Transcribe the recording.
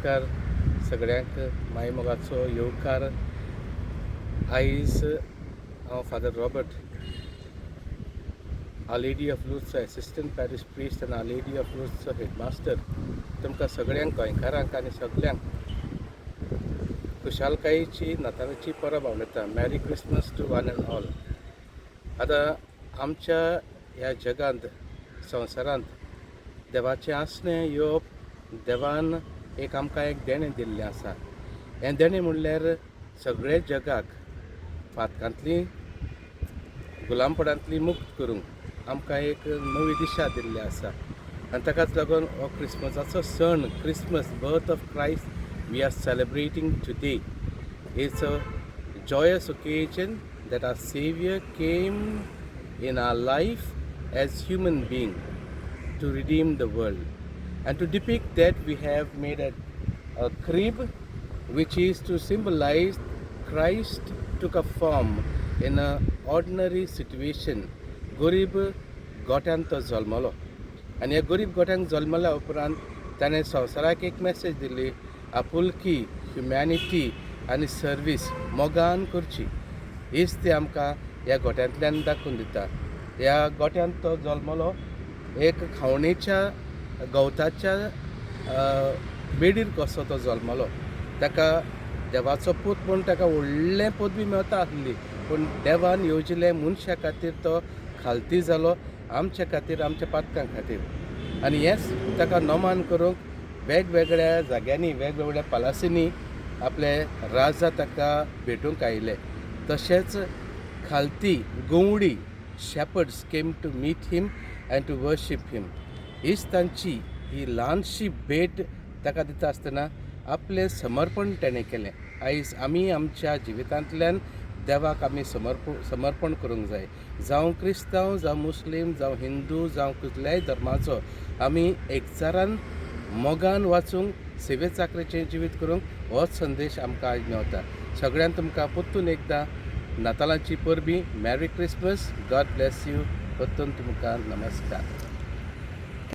नमस्कार सगळ्यांक, माय मोगाचो येवकार. आयज हांव father Robert, our lady of लूर्दचो assistant parish priest आनी our lady of लूर्दचो हेडमास्टर, तुमकां सगळ्यांक, गोंयकारांक आनी सगळ्यांक खुशालकायेची नातालाची परब आवडटा. Merry Christmas to one and all. आतां आमच्या ह्या जगांत, संवसारांत देवाचें आसणें येवप, देवान एक आमकां एक देणें दिल्लें आसा. हें देणें म्हणल्यार सगळे जगाक पातकांतली, गुलामपणांतली मुक्त करूंक आमकां एक नवी दिशा दिल्ली आसा. आनी ताकाच लागून हो क्रिसमसाचो सण, Christmas, birth of Christ we are celebrating today. It's a joyous occasion that our Savior came in our life as human being to redeem the world. And to depict that, we have made a crib which is to symbolize Christ took a form in a ordinary situation. गरीब गोठ्यान तो जल्मलो आनी ह्या गरीब गोठ्यांक जल्मल्या उपरांत ताणें संवसाराक एक message दिली, आपुलकी, ह्युमॅनिटी आनी सर्वीस मोगान करची. हीच ती आमकां ह्या गोठ्यांतल्यान दाखोवन दिता. ह्या गोठ्यांत तो जल्मलो, एक खावणेच्या गवताच्या बेडीर कसो तो जल्मलो. ताका देवाचो पूत म्हूण ताका व्हडलें पदवी मेळता आसली, पूण देवान येवजिलें, मनशा खातीर तो खालती जालो, आमच्या खातीर, आमच्या पातकां खातीर. आनी हेंच ताका नमान करूंक वेगवेगळ्या जाग्यांनी, वेगवेगळ्या पलासींनी आपले राजा ताका भेटूंक आयले. तशेंच खालती Gawdi, shepherds came to meet him and to worship him. हीच तांची ही ल्हानशी भेट ताका दिता आसतना आपलें समर्पण ताणें केलें. आयज आमी आमच्या जिवितांतल्यान देवाक आमी समर्पण करूंक जाय. जावं क्रिस्तांव, जावं मुस्लीम, जावं हिंदू, जावं कसल्याय धर्माचो, आमी एकचारान मोगान वाचूंक, सेवे चाकरेचें जिवीत करूंक होच संदेश आमकां आयज मेवता. सगळ्यांक तुमकां परतून एकदां नातालांची परबीं. Merry Christmas, God bless you. परतून तुमकां नमस्कार.